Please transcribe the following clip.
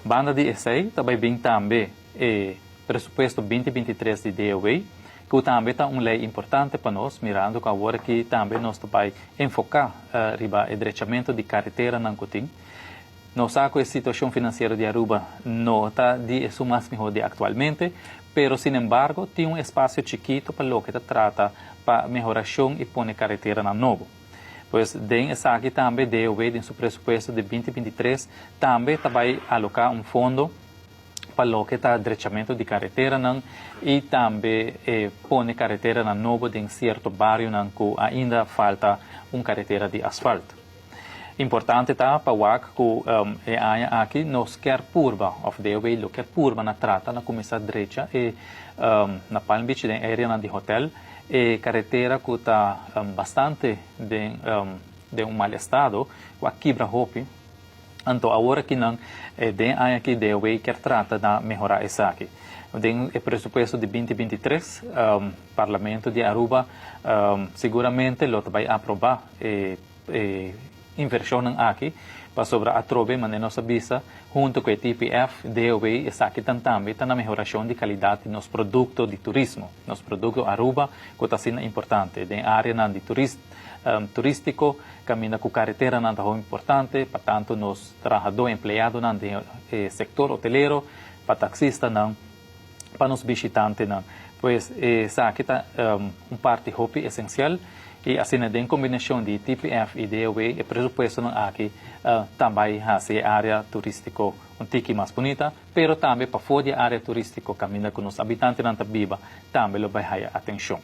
Banda di esey, tambe bin tambe e presupuesto 2023 di DOW, cu tambe ta un ley importante pa nos, mirando cu awor aki tambe nos ta bay enfoca riba e drechamento di careteranan cu tin. Nos sa cu e situacion financiero di Aruba no ta di esun mas miho di actualmente, pero sin embargo tin un espacio chikito pa loke ta trata pa mehoracion y pone careteranan nobo. Pues den esaki tambe DOW den su presupuesto di 2023 tambe ta bay aloca un fondo pa loke ta drechamento di careteranan y tambe pone careteranan nobo den cierto barionan cu ainda falta un caretera di asfalt. Importante ta pa wak cu e aña aki nos kier purba, of DOW lo kier purba na trata na cuminsa drecha e na Palm Beach den areanan di hotel e caretera cu ta bastante den un mal estado, cu a kibra hopi. Anto awor aki nan den aña aki DOW kier trata na mehora esaki. Den e presupuesto di 2023, Parlamento di Aruba seguramente lo ta bay aproba e inversionnan aki pasobra atrobe, manera nos a bisa, hunto cu e TPF, DOW, esaki tan tambe ta na mehoracion di calidad di nos producto di turismo, nos producto Aruba, cu ta asina importante den areanan di turistico, caminda cu careteranan ta hopi importante pa tanto nos trahador, empleadonan den e sector hotelero, pa taxistanan, pa nos bishitantenan. Pues esaki ta un parti hopi esencial y asina den combinacion di TPF y DOW e presupuestonan aki tambe haci e area turistico un tiki mas bunita, pero tambe pafo di e area turistico caminda cu nos habitantenan ta biba tambe lo bay haya atencion.